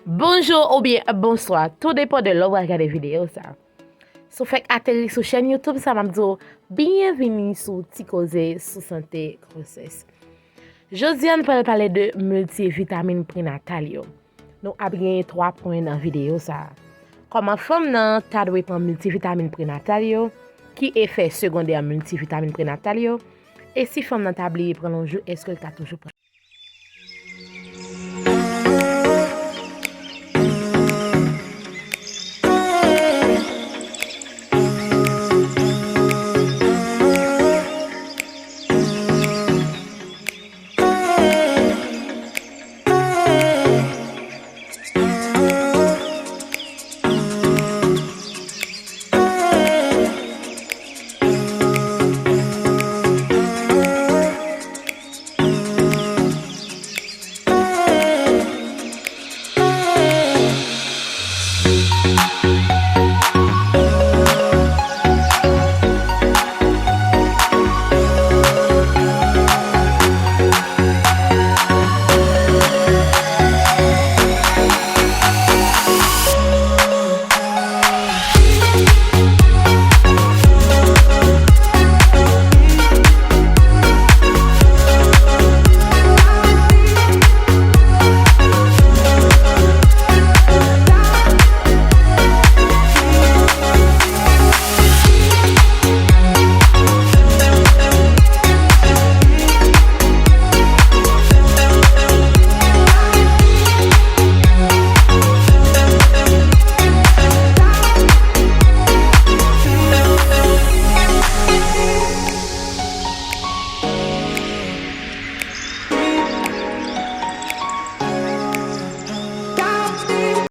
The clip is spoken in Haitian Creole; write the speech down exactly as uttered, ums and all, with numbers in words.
Bonjou oubyen bonswa, tou depan de lè w pral gade videyo sa. Si w fèk ateri sou chèn YouTube sa, m ap di w byenvini sou Ti Koze sou Sante Gwosès. Jodi a, nou pral pale de miltivitamin prenatal yo. Nou ap genyen twa pwen nan videyo sa. Kòman fanm nan ta dwe pran miltivitamin prenatal yo? Ki efè segondè miltivitamin prenatal yo? E si fanm nan ta bliye pran l yon jou, èske l ka toujou pran?